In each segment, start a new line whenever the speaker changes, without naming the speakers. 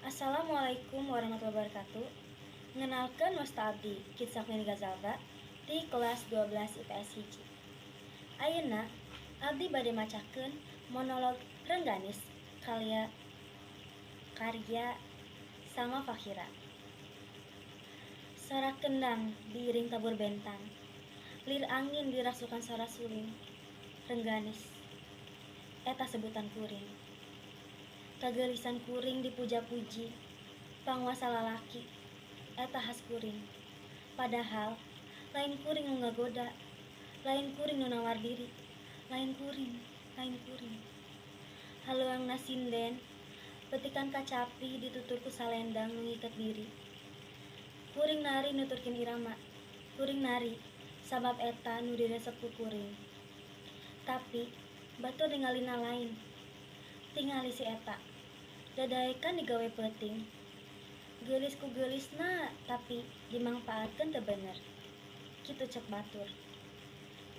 Assalamualaikum warahmatullahi wabarakatuh. Ngenalkeun, wasta abdi Kitsakwin Gazalba ti kelas 12 IPS 1. Ayeuna abdi bade macakeun monolog Rengganis karya karya Salma Fakhira. Sora kendang diiring tabur bentang. Lir angin dirasukan sora suling. Rengganis. Eta sebutan kuring. Kageulisan kuring dipuja-puji. Panguasa lalaki. Eta khas kuring. Padahal lain kuring nu ngagoda, lain kuring nu nawar diri, lain kuring, lain kuring. Haleuangna sinden, petikan kacapi ditutur ku salendang nu ngiket diri. Kuring nari nuturkeun irama. Kuring nari sabab eta nu diresep ku kuring. Tapi batur ningalina lain. Tingali si eta. Dadaekan digawe peuting. Geulis ku geulisna, tapi dimangpaatkeun teu bener. Kitu cek batur.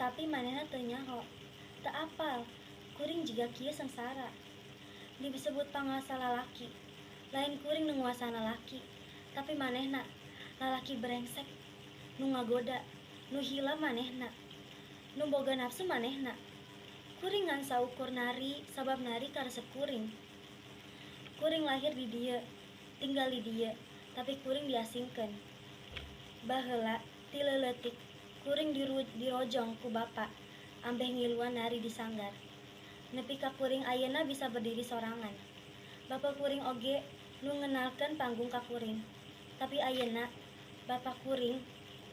Tapi manehna teu nyaho. Teu apal, kuring jiga kieu sengsara. Disebut panguasa lalaki. Lain kuring nu nguasaan lalaki, tapi manehna lalaki brengsek. Nu ngagoda, nu hila manehna. Nu boga nafsu manehna. Kuring ngan saukur nari sabab nari karesep kuring. Kuring lahir di dieu, tinggal di dieu, tapi kuring diasingkeun. Baheula ti leuleutik kuring dirojong ku bapa ambeh ngiluan nari di sanggar. Nepi ka kuring ayeuna bisa berdiri sorangan. Bapa kuring oge nu ngenalkeun panggung ka kuring. Tapi ayeuna bapa kuring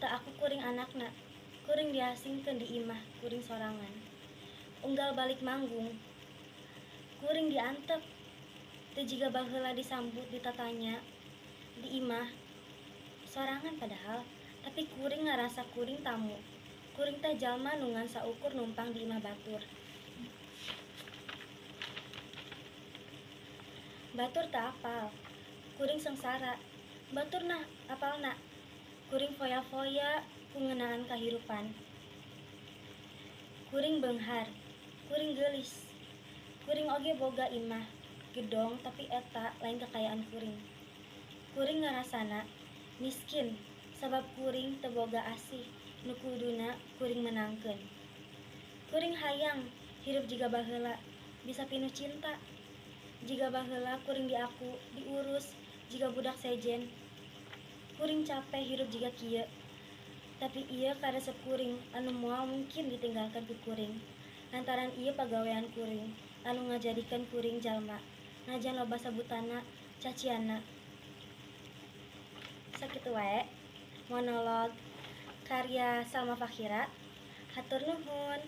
teu aku kuring anakna. Kuring diasingkeun di imah kuring sorangan. Unggal balik manggung, kuring diantep. Teu jiga baheula disambut ditatanya di imah sorangan padahal, tapi kuring ngarasa kuring tamu. Kuring teh jalma nu ngan saukur numpang di imah batur. Batur teu apal, kuring sengsara. Batur nah apalna. Kuring foya-foya ku ngeunaan kahirupan. Kuring beunghar, kuring geulis. Kuring oge boga imah, gedong, tapi eta lain kekayaan kuring. Kuring ngarasana miskin sabab kuring teu boga asih nu kuduna kuring menangkeun. Kuring hayang hirup jiga baheula, bisa pinuh cinta. Jiga baheula kuring diaku, diurus jiga budak sejen. Kuring capek hirup jiga kieu. Tapi ieu karesep kuring anu moal mungkin ditinggalkeun ku kuring. Lantaran ieu pagawean kuring anu ngajadikeun kuring jalma. Najan loba sebutanna, cacianna. Sakitu wae monolog karya Salma Fakhira. Hatur nuhun.